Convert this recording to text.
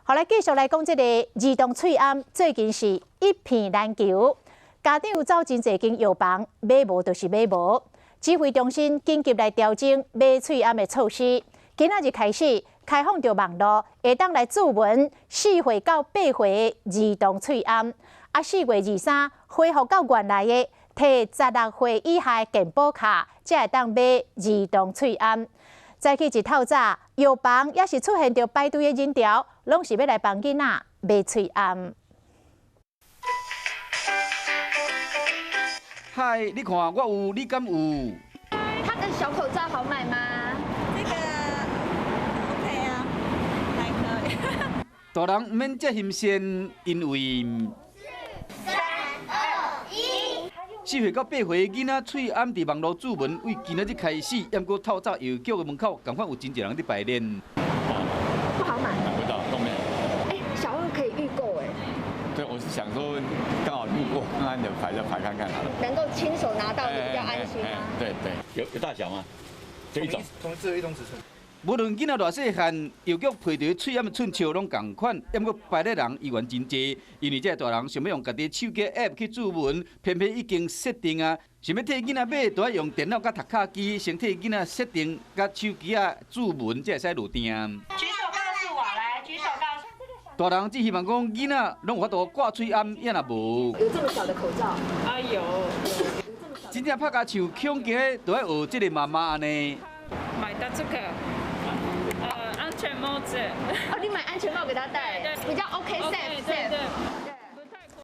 好，來繼續來講這个兒童喙罨，最近是一片難求。家長走真濟間藥房買無就是買無。指揮中心緊急來調整買喙罨的措施，今仔日開始開放著網路，會當來注文4歲到8歲的兒童喙罨。啊，4月23恢復到原來的，提16歲以下的健保卡，才會當買兒童喙罨。早起一透早，藥房也是出現著排隊的人潮，攏是欲來幫囡仔買喙罨。嗨，你看我有，你敢有？他的小口罩好買嗎？這個 OK 啊，還可以。大人毋免遮欣羨，因為三二一。4歲到8歲囡仔喙罨佇網路注文，為今仔日開始，毋過透早藥局的門口，仝款有真濟人佇排練。不好買。買不到，都沒有。欸，小二可以預購欸。對，我是想說剛好路過，看看就排就排看看好了。能夠親手拿到就比較安心啊。對對，有大小嗎？這一種，同只有一種尺寸。無論囡仔偌細漢，藥局批著喙罨的寸尺攏仝款，毋過排的人依然真濟。因為這个大人想欲用家己的手機 App 去注文，偏偏已經設定啊，想欲替囡仔買，都愛用電腦佮讀卡機，先替囡仔設定佮手機仔注文，才會使落訂。舉手告訴我，來，舉手告訴。大人只希望講囡仔攏有法度掛喙罨，也若無。有這麼小的口罩？啊有。真正拍共樹恐驚，都愛學這个媽媽按呢。買的這個，安全帽子。哦，你買安全帽給他戴，比較 OK safe safe。